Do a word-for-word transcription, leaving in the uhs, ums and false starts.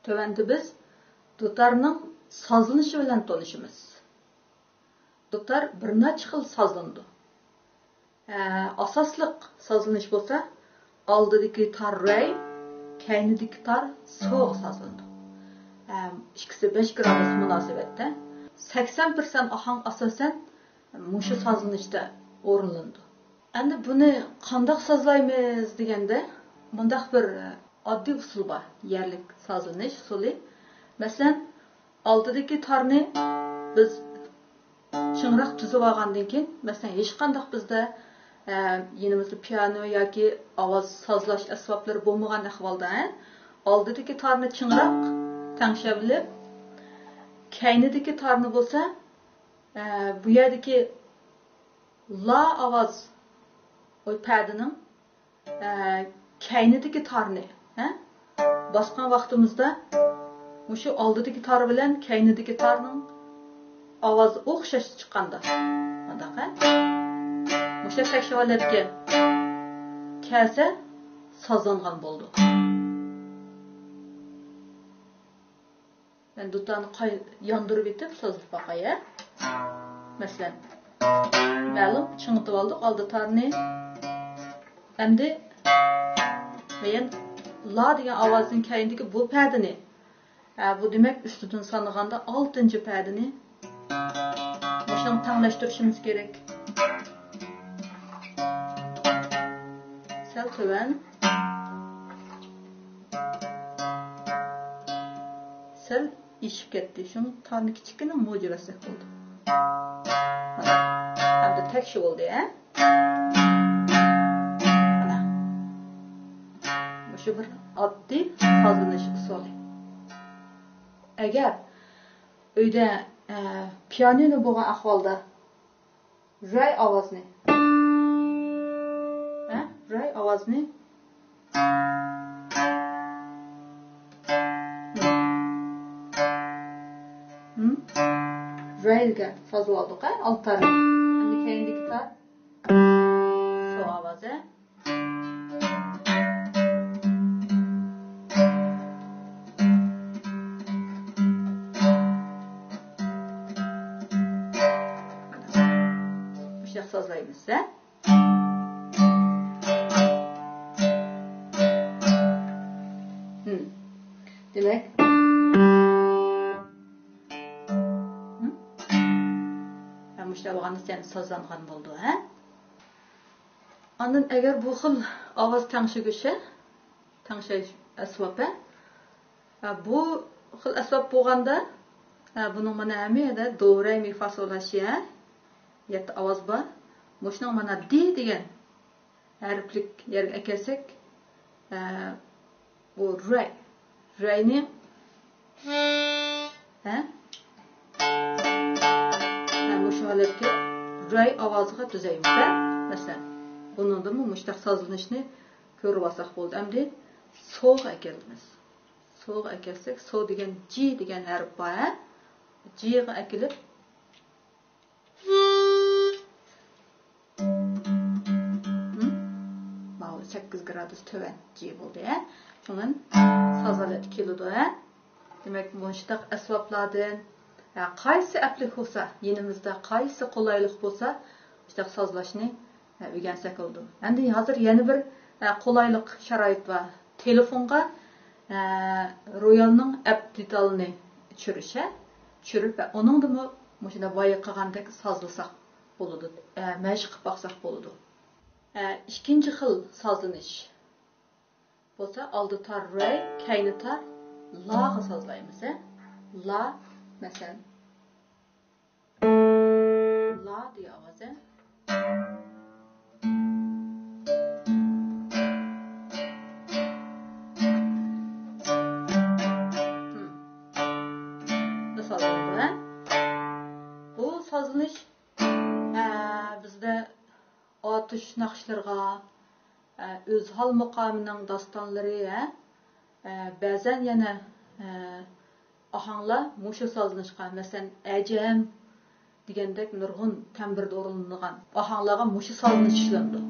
تۆۋەندە بىز دۇتارنىڭ سازلىنىشى بىلەن تونۇشىمىز. دۇتار بىر نەچچە خىل سازلىنىدۇ. ئە، ئاساسلىق سازلىنىش بولسا ئالدىدىكى تار رەي، كەينىدىكى تار سوغا سازلىنىدۇ. ئە، ئىككىسى بەش گرادۇس مۇناسىۋەتتە. سەكسەن پىرسەنت ئاھاڭ ئاساسەن مۇشۇ سازلىنىشتا ئورۇنلىنىدۇ. ئەمدى بۇنى قانداق سازلايمىز دېگەندە، مۇنداق بىر ئاددىي ئۇسۇل بار، يەرلىك سازلىنىش ئۇسۇلى. مەسىلەن، ئالدىدىكى تارنى بىز چىڭراق تۈزۈۋالغاندىن كېيىن، مەسىلەن، ھېچقانداق بىزدە، ئە، يېنىمىزدا پىيانو ياكى ئاۋاز سازلاش ئەسۋابلىرى بولمىغان ئەھۋالدا، ئە، ئالدىدىكى تارنى چىڭراق تەڭشەۋېلىپ، كەينىدىكى تارنى بولسا، ئە، بۇ يەردىكى لا ئاۋاز، ئۇ پەدىنىڭ، ئە، كەينىدىكى تارنى، ھە، باسقان ۋاقتىمىزدا مۇشۇ ئالدىدىكى تار بىلەن كەينىدىكى تارنىڭ ئاۋازى ئوخشاش چىققاندا، مۇنداق، ھە، مۇشۇ تەكشى ھالەتكە كەلسە سازلانغان بولىدۇ. مەن دۇتارنى قاي-، ياندۇرۇپ ئېتىپ سازىلىپ باقاي، ھە؟ مەسىلەن، مەلۇم، چىڭىتىۋالدۇق ئالدى تارنى. ئەمدى مەيەن لا دېگەن ئاۋازدىن كەينىدىكى بۇ پەدىنى، ھە، بۇ دېمەك ئۈستىدىن سانىغاندا ئالتىنچى پەدىنى مۇشۇنىڭ تەڭلەشتۈرۈشىمىز كېرەك. سەل تۆۋەن. سەل ئېشىپ كەتتى. شۇڭا تارنى كىچىككىنە موجىۋەتسەك بولدى. مانا. ئەمدى تەكشى بولدى، ھە؟ مانا. مۇشۇ بىر ئاددىي سازلىنىش ئۇسۇلى. ئەگەر ئۆيدە، ئە، پىيانىنو بولغان ئەھۋالدا رەي ئاۋازنى. ھە؟ رەي ئاۋازنى. ھىم؟ رەي دېگەن سازىۋالدۇق، ھە؟ ئالدى تارنى. ئەمدى كەينىدىكى تار. سو ئاۋازى. مۇشۇنداق سازلايمىز، ھە؟ ھىم. دېمەك، ھىم؟ ھە، مۇشۇنداق بولغاندا سەن سازلانغان بولىدۇ، ھە؟ ئاندىن ئەگەر بۇ خىل ئاۋاز تەڭشىگۈچى، تەڭشەش ئەسۋابى، ھە، بۇ خىل ئەسۋاب بولغاندا، ھە، بۇنىڭ مانا ھەممە يەردە دو، رە، مى، فا، سول، لا، شى، ھە؟ يەتتە ئاۋاز بار. مۇشۇنىڭ مانا دى دېگەن ھەرپلىك يەرگە ئەكەلسەك، ئە، بۇ رەي، رەينى، ھە؟ ھە، مۇشۇ ھالەتكە رەي ئاۋازىغا تۈزەيمىز، ھە؟ مەسىلەن، بۇنىڭدىمۇ مۇشۇنداق سازلىنىشنى كۆرۈۋالساق بولدى. ئەمدى سوغا ئەكەلدىمىز. سوغا ئەكەلسەك، سو دېگەن، جى دېگەن ھەرپ بار، ھە؟ جىغا ئەكېلىپ، ھىم؟ ماۋۇ سەككىز گرادۇس تۆۋەن جى بولدى، ھە؟ شۇڭا ساز ھالەتكە كېلىدۇ، ھە؟ دېمەك، مۇشۇنداق ئەسۋابلاردىن، ھە، قايسى ئەپلىك بولسا، يېنىمىزدا قايسى قولايلىق بولسا، مۇشۇنداق سازلاشنى، ھە، ئۆگەنسەك بولىدۇ. ئەمدى ھازىر يەنە بىر، ھە، قولايلىق شارائىت بار. تېلېفونغا، ھە، رويالنىڭ ئەپ دېتالىنى چۈشۈرۈش، ھە؟ چۈشۈرۈپ، ھە، ئۇنىڭدىمۇ مۇشۇنداق بايا قىلغاندەك سازلىساق بولىدۇ، ئە، مەشىق قىلىپ باقساق بولىدۇ. ئە، ئىككىنچى خىل سازلىنىش بولسا، ئالدى تار رەي، كەينى تار لاغا سازلايمىز، ھە؟ لا، مەسىلەن، لا دېگەن ئاۋاز، ھە؟ ھىم. بۇ سازلىنىش، ھە؟ بۇ سازلىنىش، ئە، بىزدە ئاتۇش ناخشىلىرىغا، ئە، ئۆزھال مۇقامىنىڭ داستانلىرى، ھە؟ ئە، بەزەن يەنە، ئە، ئاھاڭلار مۇشۇ سازلىنىشقا، مەسىلەن، ئەجەم دېگەندەك نۇرغۇن تەمبۇردا ئورۇنلىنىدىغان ئاھاڭلارغا مۇشۇ سازلىنىش ئىشلىنىدۇ.